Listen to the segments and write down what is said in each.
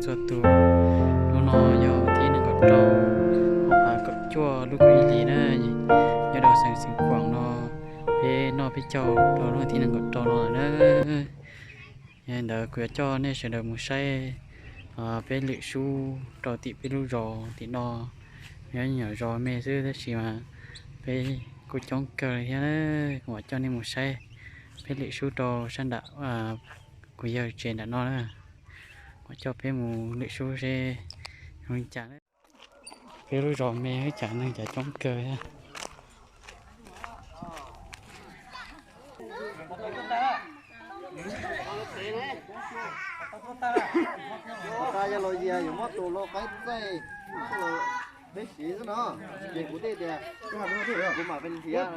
Tuaj tus, hnub no yog thib nees nkaum rau, ob phav kaum cuaj lub kaum ib hlis na, nyob rau xeev Xeev Khuam no, peb noj peb caug rau lub thib nees nkaum rau no lawm na. Yog li ntawd kuv yuav coj nej sawv daws mus saib peb lwm sub rau tim peb lub zos tim no. Nyob nyuam zos me xwb tab sis mas peb kuj coob kawg li thiab. Kuv mam coj nej mus saib peb lwm sub rau sab nram kuv yawg tsev nram no na. Kuv mam coj peb mus lwm sub seb zoo li cas. Peb lub zos me ua cas neeg cas coob kawg thiab. Yog los yog yuav muab tus lau qaib txaij peb siv xwb no, ces kuv teb tias kuv mam pes nrhiav.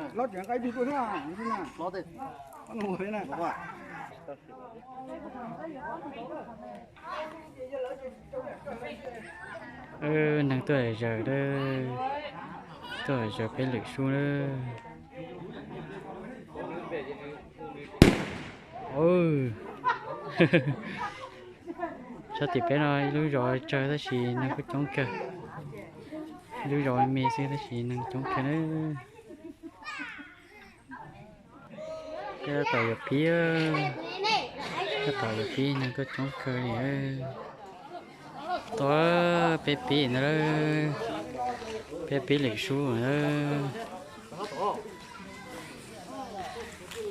Neeg tuaj zaws, tuaj zaws peb lwm sub na. Sab tim peb no ib lub zos tsawg tab sis neeg kuj coob kawg. Ib lub zos me xwb tab sis neeg coob kawg na. Tab tom yuav pib, tab tom yuav pib neeg tuaj coob kawg li. Tuaj peb pib ntawd, peb pib lwm sub ntawd.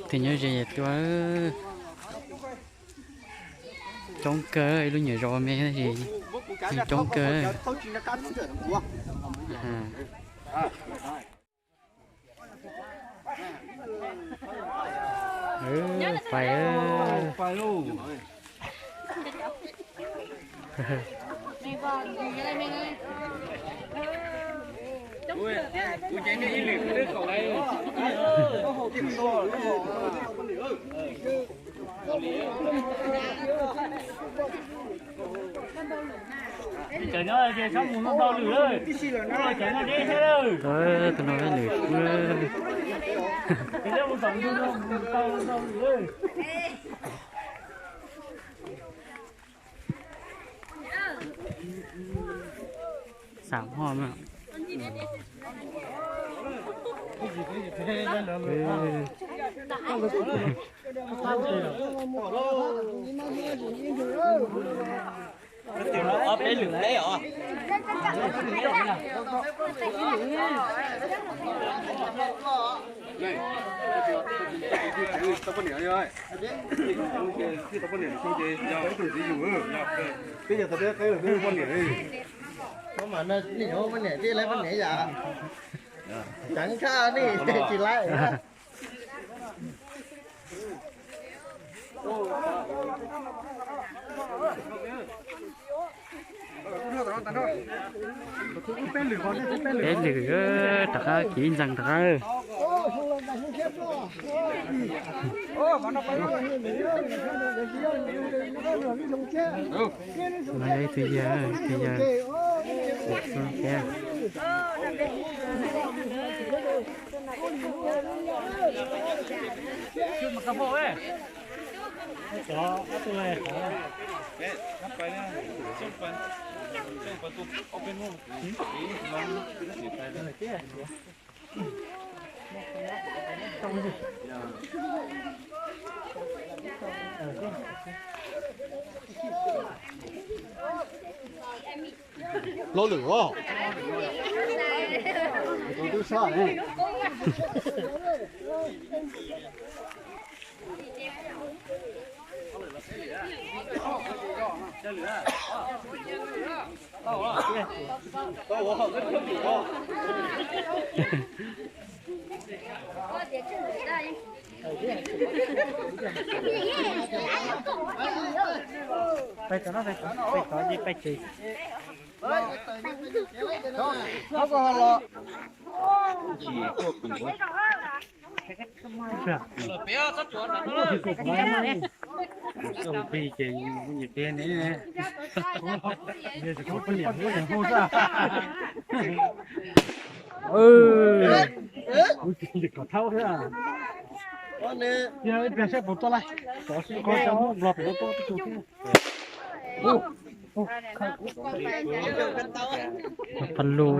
Tus nyob ze yog tua. Coob kawg, ib lub nyuam zos me tab sis neeg coob kawg. Pais. Cov nyob ces txhob mus ntau lwm lawm, cov nyob deb thiab lawm. Tus no peb lwm sub. Ces nyob mus tom ntug no mus tau ntau lwm lawm. Xam hoj na. Ob peb lwm teb os. Peb yog tau peb qeeb los peb poj niam li. Poj niam tij laib poj niam yam. Ceev tshaj nej tsis laib. Peb lwm rov qab, kiv ntxees rov qab. Tus yawg, tus yawg. Hlob lwm os. Tus twb sab ne. Pais tom no, pais tom, pais tom, pais ces. Kom thaub thiab. Yog ib pliag saib puas tuaj laij, kom sib kho cov Hmoob Nplog pem tuaj tuaj. Pha lug.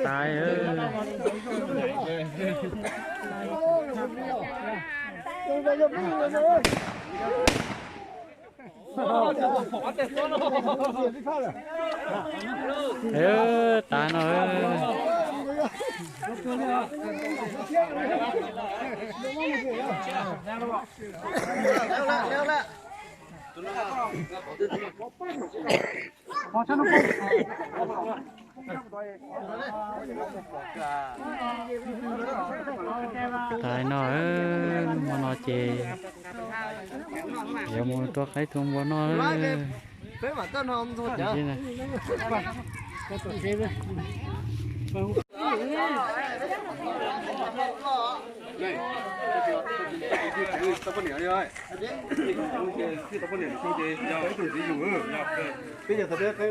Taiv. Taiv no. Taiv no, hmo no ces yuav mus tua qaib tua npua noj. Peb yog thaum peb qaib